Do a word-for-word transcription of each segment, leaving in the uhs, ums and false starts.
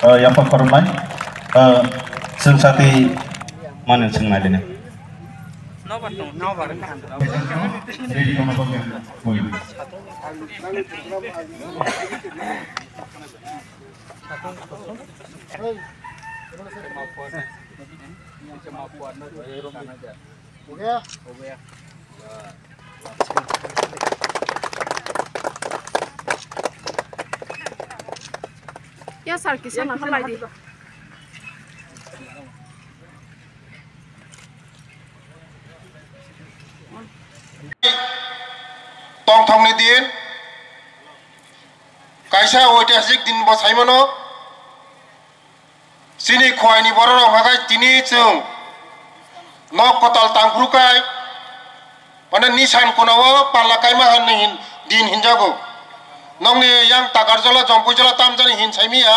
O, yapha khoroknai. O, chwng sati mani chwng nai dini. Ya, sir, kisa na halai di. Tongthokni din, kaisa oitihasik din bo saimano. Chini Khowai ni borok rok hakai tini chwng nok kwtal tangphru kai, mane nisan kono o palla kaima han ni hin, din hinjago. Nokni yang Takarjala, Jompuijala tamjani hin saimiya,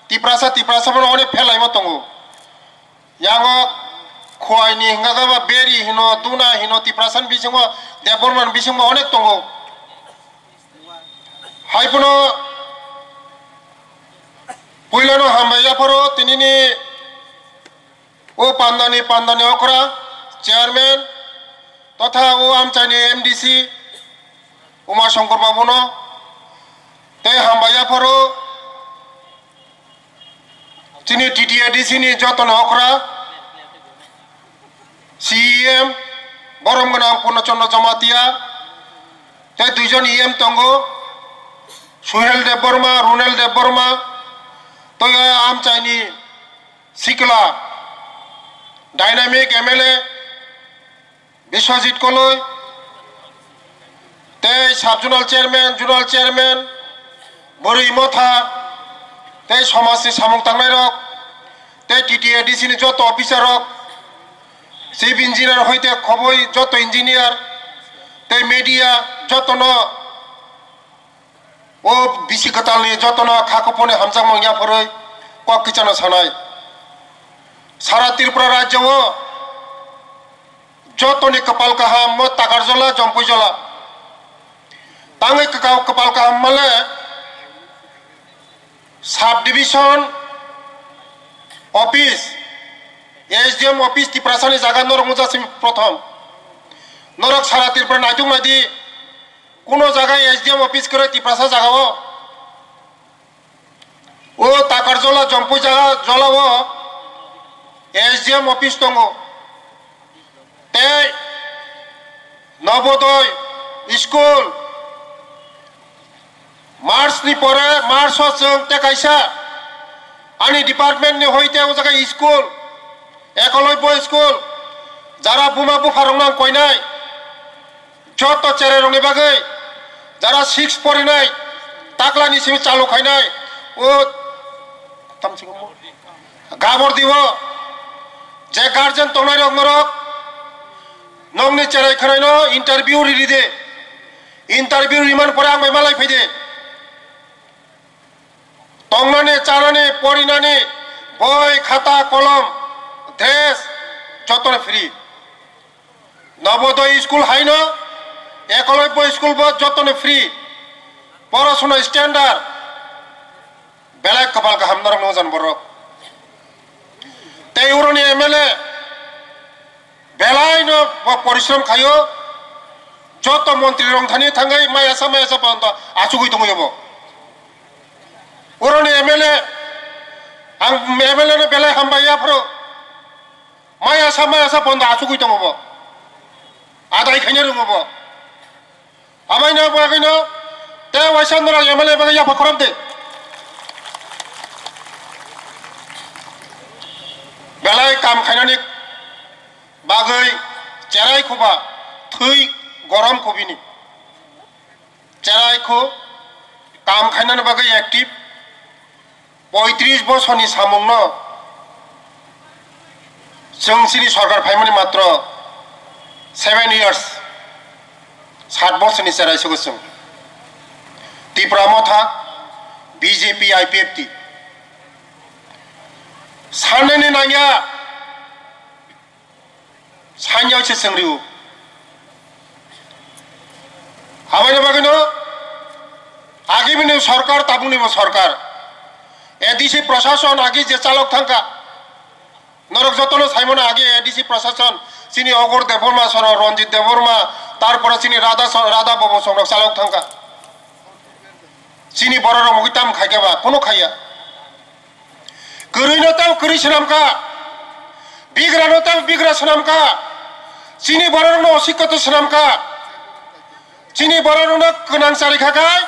Tiprasa, Tiprasa bono onek phelaima tongo. Yango Khowai ni hingka khe ba Beri hino, Duna hino, Tiprasa ni bisingo, Debbarma ni bisingo onek tongo. Hai phano puilano hambai yapharo tinini o pandani, pandani okra chairman totha o amchaini M D C Uma Shankar babuno tei hambai yapharo chini T T A D C ni jotono okra, C E M, borom gwnang Purno Chandra Jamatia, tei duijon E M tongo, Suhel Debbarma, Runel Debbarma, tei amchaini sikla, dynamic M L A, Biswajit Koloi, tei sub zonal chairman, zonal chairman, Bwrwi Motha, tei somajni samung tangnairok, tei T T A D C ni joto officer rok, chief engineer hoite khoboi joto engineer, tei media jotono o bisi kwtalni jotono kha kuphurni hamjakmung yaphurwi kok kichano sanai. Sara Tripura rajyo o jotoni kwpal kaham mo Takarjala, Jompuijala. Tangwi kwka-, kwpal kaham male sub division office, S D M office Tiprasani jaga norok wngjaksimi prothom. Norok sara Tripura naituk naidi, kuno jaga S D M office kwrwi Tiprasa jaga o. O Takarjala Jompuijala o S D M office tongo. Tei Nobodoy school March ni pore, March o chwng tei kaisa ani department ni hoite o jaga school, Ekolobya school, jara buma bupha rok nang koinai. Joto cherai rokni bagwi jara six porinai, taklani simi chalu khainai, o tamsiko mo-, Gabordi o je guardian tongnai rok norok nokni cherai khwnaino interview riri de, interview riman pore ang bai malai phai de. Tongnani, chanani, porinani, boi, khata, kolom, dress, jotono free. Nobodoy school haino, Ekolobya school bo jotono free. Porosona standard. Belai kwpal kaham norok nw jan borok. Tei uroni M L A, belai no bo porishrom khaio, joto montri rong thani thangwi maya sa maya sa ponto achugwi tongwi bo. Uroni M L A, ang M L A no belai hambai yaphro, maya sa maya sa ponto achugwi tongo bo, adai khaina rongo bo. Abaino bagwino tei waisa norok M L A bagwi yapha khorok de. Belai kam khainani bagwi cherai khuba thwi gorom khubini. Cherai khu kam khainani bagwi active. Poitris bosorni samungno chwng chini sorkar phaimani matro seven years, sat bosorni cherai sugo chwng. Tipra Motha, B J P, I P F T. Sanani nangya, Sanyao se chwng rio. Aboni bagwino agibini sorkar, tabuknibo sorkar, A D C prosason agi je chalok thangkha, norok jotono saimano agi A D C prosason, chini Ogur Debbarma soro, Ranjit Debbarma, tarpore chini Radha so-, Radha Bobo songrok chalok thangkha. Chini bororok mugwi tam khaikha ba, kunu khaiya. Kwrwino tamo kwrwi swnamkha, bigrano tamo bigra swnamkha, chini bororokno osikkoto swnamkha, chini bororokno kwnang chari kha khai,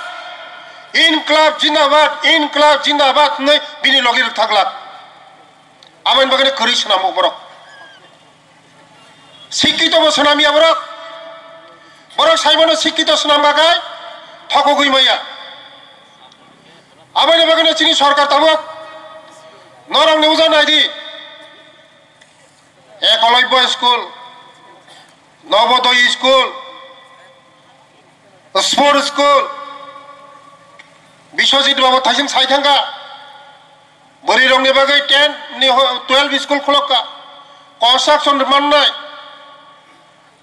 "Inklab jindabad, Inklab jindabad" hwnwi bini logi rwkthaglak. Aboni bagwino kwrwi swnamuk borok. Sikkito bo swnamya borok. Borok saimano sikkito swnamkha khai thokogwi maya. Aboni bagwino chini sorkar tabuk norokni uja naidi. Ekolobya school, Nobodoy school, sport school, Biswajit Babu thaising sai thangkha. Bwrwirokni bagwi ten ni ho-, twelve school khulokka, construction mannai.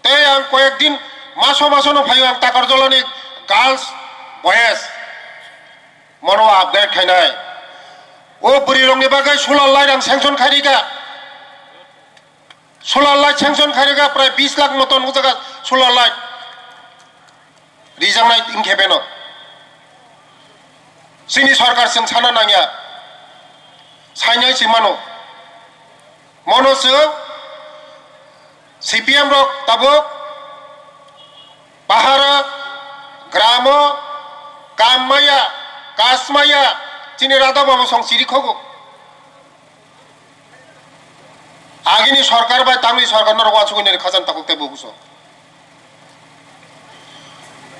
Tei ang koyek din maso masono phaio ang Takarjolani girls, boys mono upgrade khainai. O bwrwirokni bagwi solar light ang sanction khairika. Solar light sanction khairika prai bis lakh moton o jaga solar light. Rijaknai hinkhe beno. Chini sorkar chwng sana nangya. Sainai se mano. Mono chwng C P M rok tabuk paharo, gramo, kam maya, kas maya, chini Radha Babu song chiri khogo. Agini sorkar bai tangni sorkar norok wansugwi nini khajani takhuk tei bukuso.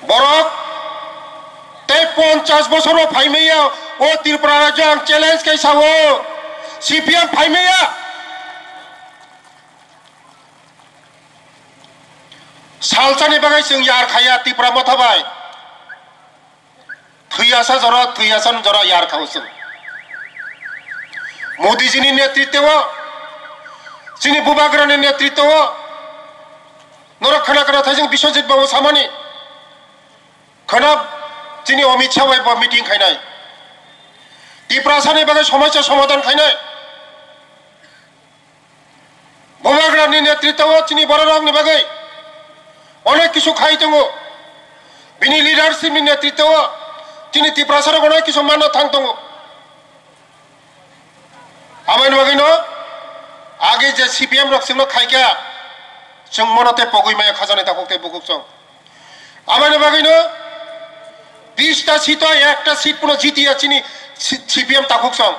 Borok tei ponchash bosoro phaimaya o Tripura rajyo ang challenge khe sao, C P M phaimaya. Salsani bagwi chwng yar khaya Tipra Motha bai. Thwiyasa jora, thwiyasa jora yar kha o chwng. Modiji ni netritwo, chini Bubagra ni netritwo, norok khana khana thaising Biswajit Babu samani. Khana chini Amit Shah bai bo meeting khainai. Tiprasa ni bagwi somosya somadhan khainai. Bubagra ni netritwo chini bororok ni bagwi onek kisu khai tongo. Bini leadership ni netritwo chini Tiprasa rok onek kisu manna thang tongo. Aboni bagwi no age je C P M rok chwngno khaikha, chwng mono tei pogwi maya khajani takhuk tei bukhuk chwng. Aboni bagwi no bista seat o ekta seat puno jitiya chini C-, C P M takhuk chwng.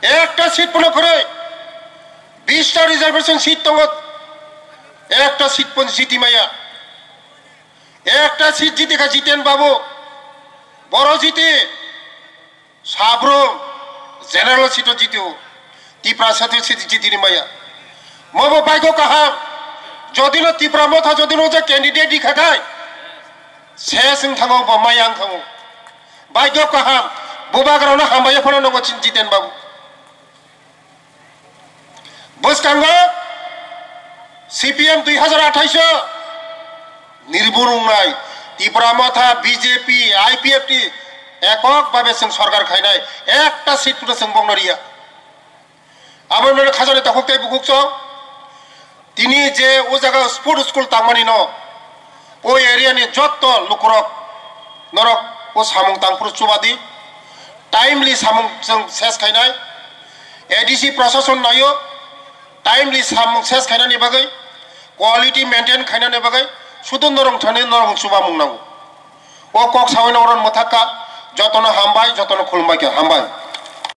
Ekta seat puno kwrwi, bista reservation seat tongo, ekta seat pun jiti maya. Ekta seat jiti kha Jiten Babu, boro jiti, sabrum general seat o jiti o, Tiprasa seat jiti ni maya. Mobo baigo kaham, jodi no Tipra Motha jodi no je candidate di kha khai, ses wng thango bo maya wng thango. Baigo kaham, Bubagra no hambai phano nongo chin Jiten Babu. Bwskango C P M dui hazar athais o nirbur wngnai Tipra Motha, B J P, I P F T ekok babe chwng sorkar khainai, ekta seat puno chwng bongno riya. Aboni bagwi khajani takhuk tei bukhuk chwng. Tini je o jaga sport school tangmani no, o area ni jotto lukurok norok o samung tangphuru chubadi, timely samung chwng ses khainai, A D C prosason naio, timely samung ses khainani bagwi, quality maintain khainani bagwi, sudu norong thani norong chubamung nango. O kok sawi norok mwthakka, jotono hambai, jotono khulumbai khe hambai.